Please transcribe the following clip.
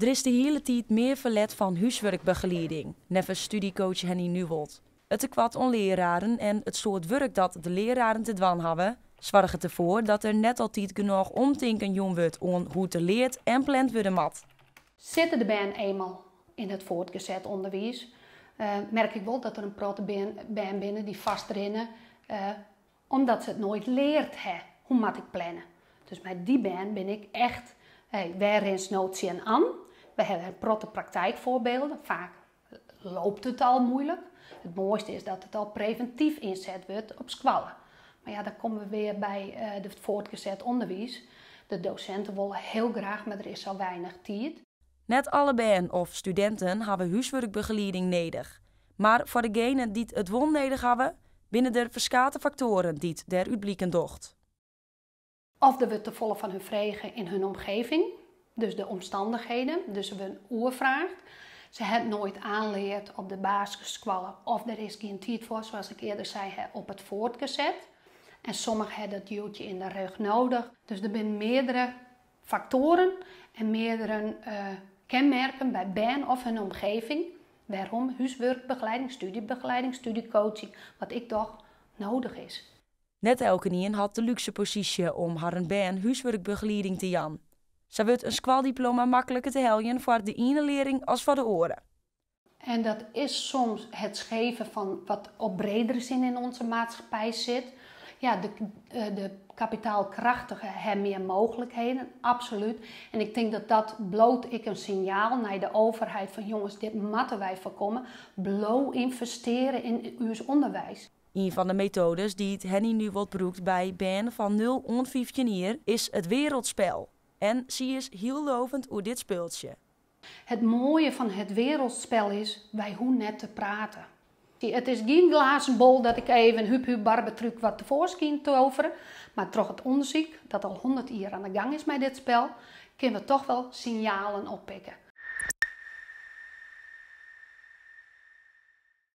Der is de hiele tiid mear ferlet fan húswurkbegelieding, neffens studycoach Henny Nuwold. It tekoart oan leararen en it soad wurk dat de leararen te dwaan hawwe, soarget derfoar dat der net altyd genôch omtinken jûn wurdt oan hoe't der leard en pland wurde moat. Sitte de bern eenmaal yn it fuortset ûnderwiis, merk ik wol dat der in protte bern binne dy't fêstrinne, omdat se it noait leard ha. Hoe moat ik planne? Dus mei dy bern bin ik echt, hey, wêr rinst no tsjinoan? We hawwe in protte praktykfoarbylden. Faak loopt it al muoilik. It moaiste is dat it al previntyf ynset wurdt op skoalle. Mar ja, dan komme we wer by it fuortset ûnderwiis. De dosinten wolle hiel graach, mar der is sa weinich tiid. Net alle bern of studinten hawwe húswurkbegelieding nedich. Mar foar dejingen dy't it wol nedich hawwe, binne der ferskate faktoaren dy't dêrút bliken docht. Of der wurdt tefolle fan hun frege yn hun omgeving, dus de omstannichheden, dus se wurde oerfrage. Se hawwe noait oanleard op de basisskoalle of der is gjin tiid foar, sa as ik earder sei, op it fuortset. En sommigen hawwe dat duwtje yn de rêch nedich. Dus der binne meardere faktoaren en meardere kenmerken by bern of hun omgeving wêrom't húswurkbegelieding, stúdzjebegelieding, stúdzjecoaching, wat ik doch, nedich is. Net elkenien hat de lúkse posysje om harren bern húswurkbegelieding te jaan. Sa wurdt in skoaldiploma makliker te heljen foar de iene learling as foar de oare. En dat is soms it skeve fan wat op bredere sin yn ús maatskippij sit. Ja, de kapitaalkrachtigen hawwe mear mooglikheden, absolút. En ik tink dat dat bliuwt ek in sinjaal nei de overheid fan: jonges, dit moatte wy foarkomme. Bliuw ynvestearje yn ús ûnderwiis. Ien fan de metoades dy't Henny Nuwold brûkt by bern fan 0 oant 15 jier is it wereldspel. En sy is hiel loovjend oer dit spultsje. It moaie fan it wereldspel is, wy hoege net te praten. It is gjin glêzen bol dat ik even hup hup barbetrúk wat tefoarskyn toverje. Mar troch it ûndersyk, dat al 100 jier oan de gong is mei dit spul, kinne we dochs wol sinjalen oppikke.